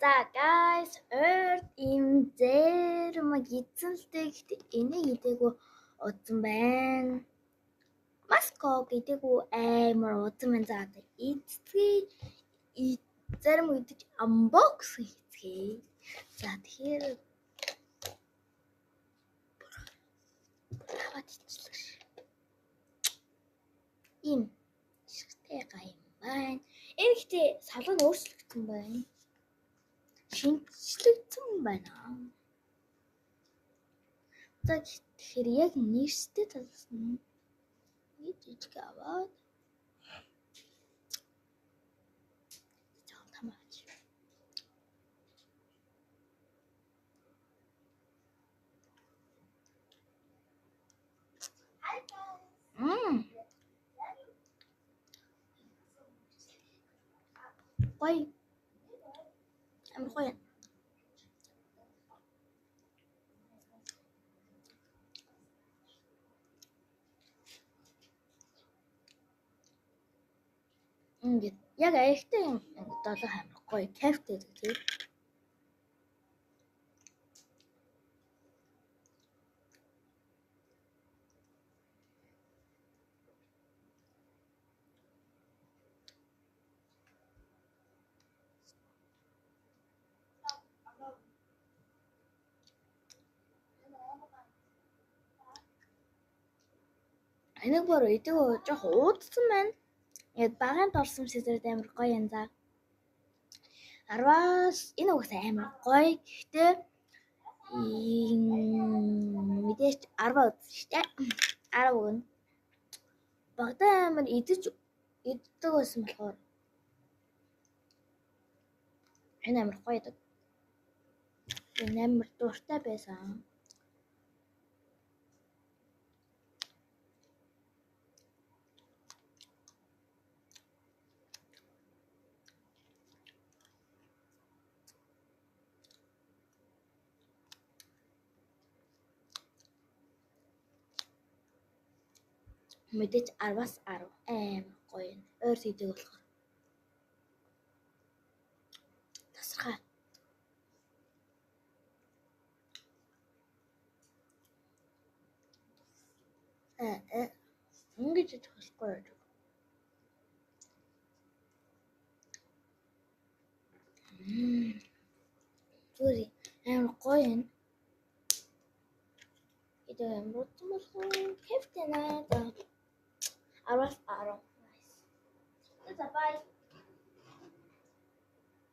За guys, ойр ийм зээрмэг идсэн л дээ. Гэхдээ энийг идээгүй удсан байна. Маско гэдэггүй амар удсан байна. За одоо идцгээе. Зарим идэж unbox хийцгээе. За тэгэхээр аваад ичлээ. Ийм шигтэй гай юм байна. Энэ гэхдээ савлага нь өөрчлөгдсөн байна. Шинэчлэгдсэн байна. За тэгэхээр яг нэрстэй талаас нь нэг жижиг аваад жоохон тамаач. Гоё. Амар гоё. Ингээд яг аягтай юм долоо амар гоё кайфтай гэдэг тийм. Энийг бүр идэг жоох уудсан байна. Яг багаанд орсон сэзэрд амар гоё юм за. 10-аас энэ угсаа амар гоё. Гэхдээ мэдээж 10 үзсэн шүү дээ. 10 өгнө. Багтаа амар идэж иддэг байсан болохоор энэ амар гоё идэг. Энэ амар дуртай байсан. Мэдээж 10-аас 10 амар гоё юм. Ойр идэг болохоор тасархай. Ингэж идэх болохгүй юу? Зүгээр амар гоё юм. Идэг амар удсан болохоор кайфтай наа. 10-аас 10. Nice. За bye.